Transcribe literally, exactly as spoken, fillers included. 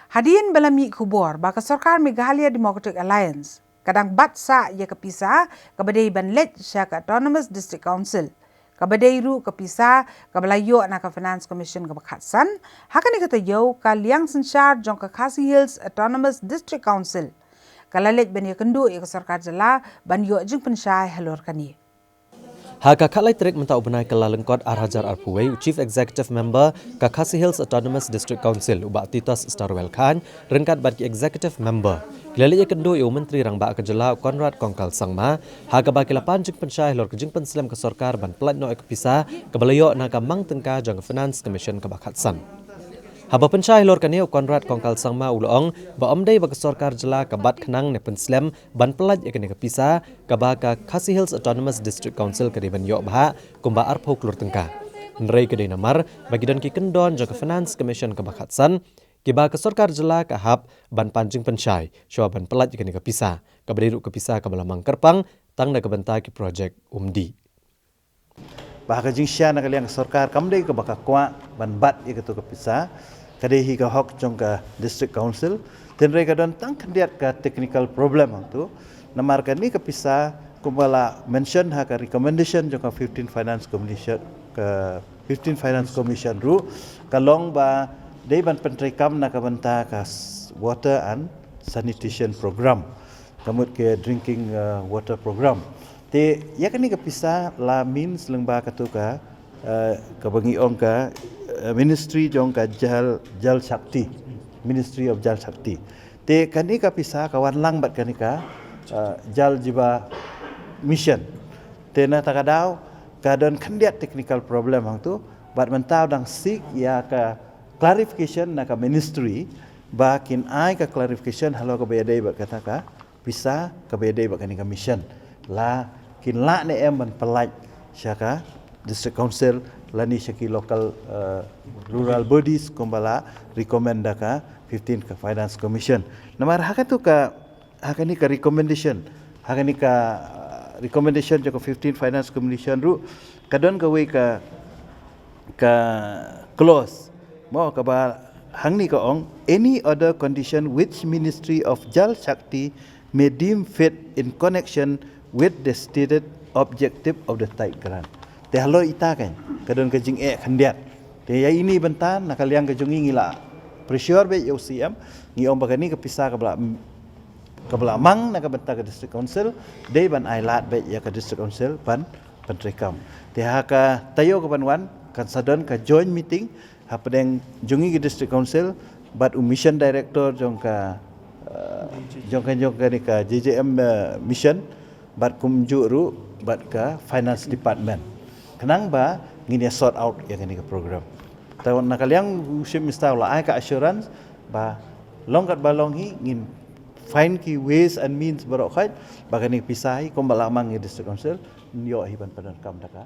Hadien ba la mih khubor ba ka sorkar Meghalaya Democratic Alliance ka dang bat sah ïa ka pisa kaba dei ban leit sha ka Autonomous District Council, kaba dei ruh ka pisa kaba la ïoh na ka Finance Commission kaba khatsan, ha kane ka taïew ka liang synshar jong ka Khasi Hills Autonomous District Council ka la leit ban ïakynduh ïa ka sorkar jylla ban ïoh jingpynshai halor kane. Ha ka khatlai tarik mynta u bnai Kyllalyngkot ar hajar arphew wei, u Chief Executive Member ka Khasi Hills Autonomous District Council, u Bah Titus Starwell Chyne, ryngkat bad ki Executive Member, ki la leit ïakynduh ïa u Myntri Rangbah ka jylla, u Conrad Kongkal Sangma, ha kaba ki la pan jingpynshai halor ka jingpynslem ka sorkar ban pyllait noh ïa ka pisa kaba la ïoh na ka mang tyngka jong ka Finance Commission kaba khatsan. Haba pynshai halor kane, u Conrad Kongkal Sangma u la ong ba ym dei ba ka sorkar jylla ka bat khnang ne pynslem ban pyllait ïa kane ka pisa kaba ka Khasi Hills Autonomous District Council ka dei ban ïoh bha kumba arphew klur tyngka. Hynrei ka dei namar ba ki don ki kyndon jong ka Finance Commission kaba khatsan, kiba ka sorkar jylla ka hap ban pan jingpynshai shwa ban pyllait ïa kane ka pisa, kaba dei ruh ka pisa kaba la mang kyrpang tang na ka bynta ki projek umdih. Ba ka jingshah na ka liang ka sorkar kam dei kaba ka kwah ban bat ïa katu ka pisa, ka dei hi ka hok jong ka District Council. Hynrei ka don tang khyndiat ka technical problem hangtu. Namar kane ka pisa kumba la mention ha ka recommendation jong ka fifteen Finance Commission, ka fifteen Finance Commission ruh, ka long ba dei ban pyntreikam na ka bynta ka s-, water and sanitation program, ka mut ka drinking, uh, water program. Te ïa kane ka pisa la means lyngba katu ka, uh, kaba ngi ong ka, uh, Ministry jong ka Jal, Jal Shakti, Ministry of Jal Shakti. Te kane ka pisa ka wan lang bad kane ka, uh, Jal Jeevan Mission. Te na kata ka daw ka don khyndiat technical problem hangtu, bad mynta u dang seek ïa ka clarification na ka Ministry ba kin ai ka clarification halor kaba ïadei bad kata ka pisa kaba ïadei bad kane ka mission. La kin lah ne em ban pyllait sha ka District Council lane sha ki local, uh, rural bodies kumba la recommend da ka fifteen ka Finance Commission. Namar ha katu ka, ha kane ka recommendation, ha kane ka, uh, recommendation jong ka fifteen Finance Commission ruh ka don kawei ka, ka clause mo kaba hangne ka ong, "Any other condition which Ministry of Jal Shakti may deem fit in connection with the stated objective of the TIDE grant." Te halor ita kan ka don ka jingeh khyndiat. Te ïa ine i bynta na ka liang ka jong ngi ngi la pressure beit ïa u C M, ngi ong ba kane ka pisa kaba la, kaba la mang na ka bynta ka District Council dei ban ai lad beit ïa ka District Council ban pyntreikam. Te ha ka taïew kaban wan kan sa don ka joint meeting hapdeng jong ngi ka District Council bad u Mission Director jong ka, uh, jong ka, jong kane ka J J M, uh, Mission, bad kumjuh ruh bad ka Finance Department, khnang ba ngin ïa sort out ïa kane ka program. Te na ka liang u Chief Minister u la ai ka assurance ba long katba long hi ngin find ki ways and means baroh khoit ba kane ka pisa hi kumba la mang ïa District Council, ngin ïoh hi ban pyndonkam da ka